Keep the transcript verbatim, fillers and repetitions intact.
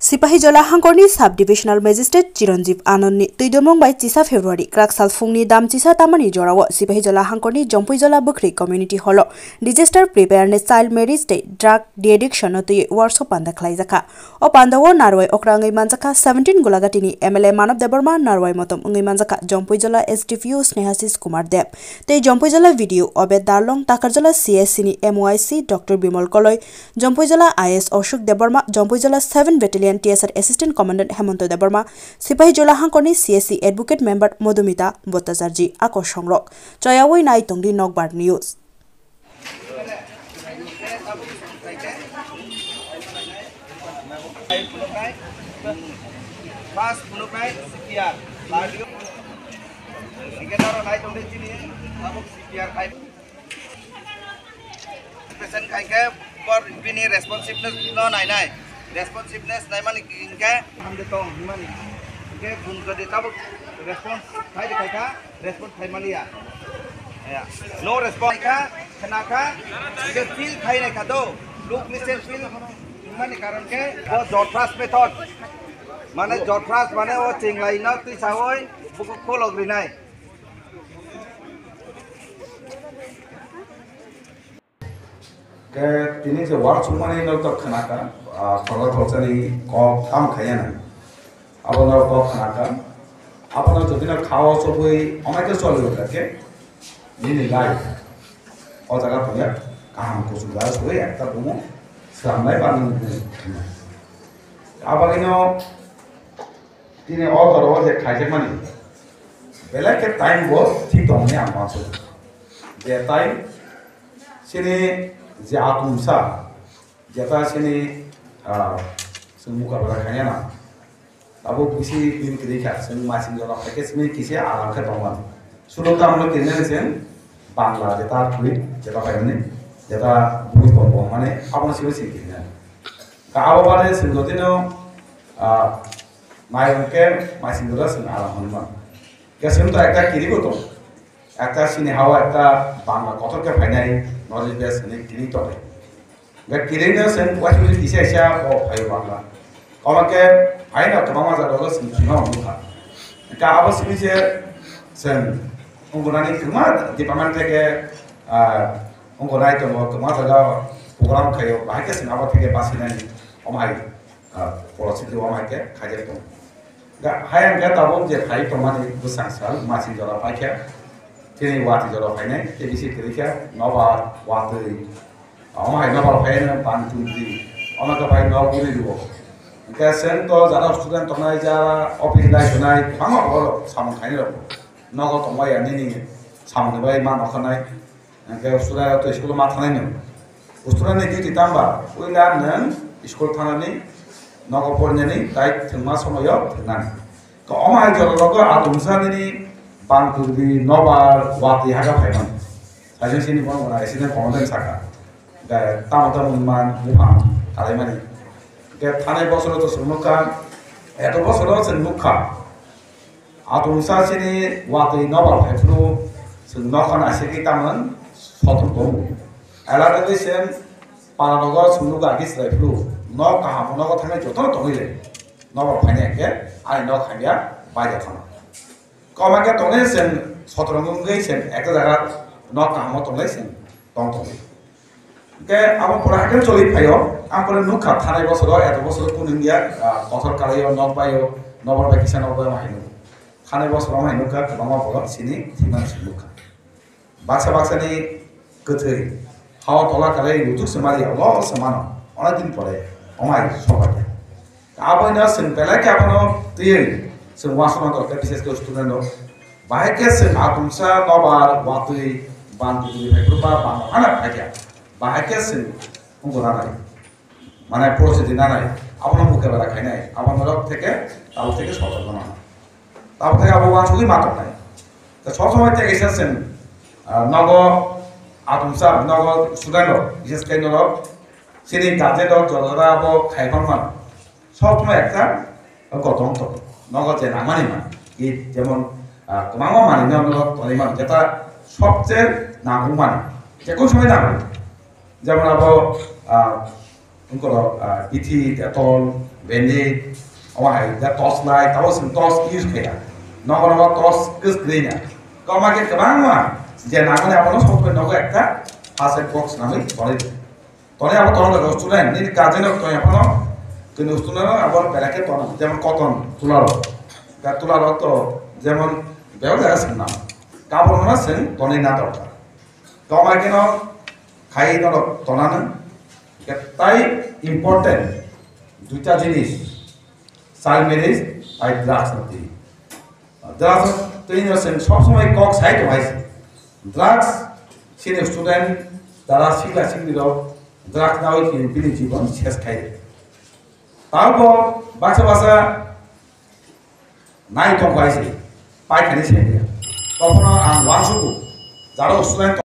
Sipahijola hangkorni Sub Divisional Magistrate Chiranjeev Anandni twi dormung bai chisa February kwrak sal phungni dam chisa tamani jorao Sipahijola hangkorni Jompuijola Bwkhri Community Hallo Disaster Preparedness, Child Marriage tei Drug De-addiction no twiwi workshop panda khlaijakha. O pandao narwai okra wngwi manjakha seventeen Golagatini M L A Manav Debbarma, narwai motom wngwi manjakha Jompuijola S D P O Snehasis Kumar Deb tei Jompuijola B D O Obed Darlong, Takarjola C S C ni M O I C Doctor Bimal Koloi, Jompuijola I S Ashok Debbarma, Jompuijola seven Battalion T S R Assistant Commandant Hemonto Debbarma, Sipahijola hangkorni C S C Advocate Member Madhumita Bhattacharjee, a kosongrok. Choyawi nai tongdi Nokbar News. First phunuknai C P R. Hingke noro nai tongdi chini tabuk C P R khai. Patient khai khe bor bini responsiveness no nainai. Responsiveness naimani hingke hamde tong himani. Hingke gun gede tabuk response khai de khai kha. Response khai maliya. Ya. No response kha, khna kha, je feel khai nai kha do. Look, listen, feel mani karon khe bo Jotras method. Mane Jotras mane o chinglai no twi sawoi buku kolok rinai. Ke tini je war chumani no to khna kha, ah, khoroksa khoroksani kok tam khaya na. Abono kok khna kha. Abono jodi no khao chobwi amai ke choli kha ke. Nini life. O jaga tongya kaham kuchuk jaga sogwi ekta bumo swnamnai ba nung. Abagino tini o jora o je khaijakmani belai khe time bo thik tongmani ang uansukha. Je time chini je atumsa, jeta chini, ah, chwng mukabela khainai na. Abo bisi din kwrwi kha, chwng masing jora phaikhe simi kisa aram khe tongmani. Sulo tamno kwrwinani chwng Bangla jeta thwi, jeta phaimani, jeta bui tong tong mani, abono simi sing kwrwinani. Ka abo bade chwng jotino, ah, mai hwnkhe masing jora chwng aram hwnwi mano. Khe chwng to ekta kiribo tong. Ekta sini hao ekta Bangla kotor khe phainai knowledge base hwnwi kiri tongo. Ga kiri no sen wasi wasi kisa kisa o phaio Bangla. Omo khe phaino kwbangma jaga o sen thwima wngkha. Ga abo simi se sen wngkha nani kwbangma department theke, ah, wngkha nai tongo kwbangma jaga program khaio bahai khe sen abo theke basinani omo hai, ah, policy khe omo hai khe khaijak tongo. Ga, hayang khe tabuk je phai tongmani bwsang sal, masing jora paikha, chini watwi jora phainai, A B C kwrwi kha, nobar, watwi, omo hai nobar phaino bang tungdi, omo khe phai nok guri rwo. Hwnkhe chwng to jara student tongnai, jara office lai tongnai, kwbangma borok samung khainai rok nogo tongbai ya, nini samungni bai ma nokha nai. Hwnkhe student rok to school o ma thangnai no. Student ni duty tangba, puila nwng school thangnani, nogo porinani, tai thwngma somoyo thwngnani. To omo hai jora rogo atumsa nini bangtwi nobar watwi haga phaimani. Saisung sini bono bono accident commandant saka. Hwnkhe tamo tamo man buphang kalaimani. Hwnkhe thanai bosoro to chwng nukha, eto bosoro chwng nukha. Atumsa chini watwi nobar phaiphuru chwng nokha naisingwi tamon sothok tongo. Ela tei sen para nogo chwng nukha agi chwlaiphuru nok kaham nogo thangwi jotono tongwi le nobar phainai hwnkhe ani nok hamya baida thangma. Koma khe tongnai sen sothok wngwi sen ekta jaga nok kahamo tongnai sen tong tongwi. Hwnkhe abo pura haikhe choli phaio, ang pore nukha thanai bosoro, eto bosoro kunu wngya, ah, kothor kalaio, nok baio, nobar bai kisa nok baio hai nukha. Thanai bosoro hai nukha, kwbangma borok chini thwimani se nukha. Baksa baksani kwthwi, hao tola kalai rutuk se mali, olo se mano, onek din pore, omai sobai. Abono chwng belai khe abono twiwi chwng uansukna dorkar, bises khe student rok. Bahai khe chwng atumsa nobar watwi ban kutui phaiphuru ba ban hana phaikha. Bahai khe chwng wngkha nanai. Mane porositi nanai. Abono mukabela khainai. Abono rok theke, abo theke sotok nanai. Abo theke abo uansugwi ma tongnai. Ta sob somoi theke se chwng, ah, nogo atumsa, nogo student rok, bises khe norok, chini guardian rok jora jora abo khai phang phano. Sob somoi ekta gotong tongo. Nogo je nangmani man. I jemon, ah, kwbangma manwi no nogo tonwi mano. Jeta sobche nangkukmani. Jekun somoi nango. Jemon abo, ah, wngkoro, ah, bithi, detol, Bini, omo hai, da torch light, tabo chwng torch use khaya. Nogo nogo torch kwskrina. Koma khe kwbangma, je nangmani abono software nogo ekta first aid box nangwi tonwi. Tonwi abo tono da student, nini guardian rok tongya phano, kunu student rok abo belai khe tono, jemon cotton, tularo. Da tularo to, jemon, bego jaga chwng nang. Kabor no chwng tonwi na dorkar. Koma khe no khai norok tonanw. Tei important duita jinis, child marriage tei drugs ni twi. Drugs twi no chwng sob somoi kok sai tong hai se. Drugs chini student jara sikla sikli rok drugs nawi khe bini jibon ses khai. Tabo baksa baksa nai tong hai se. Pai khani se. Tokhono ang uansugo jaro student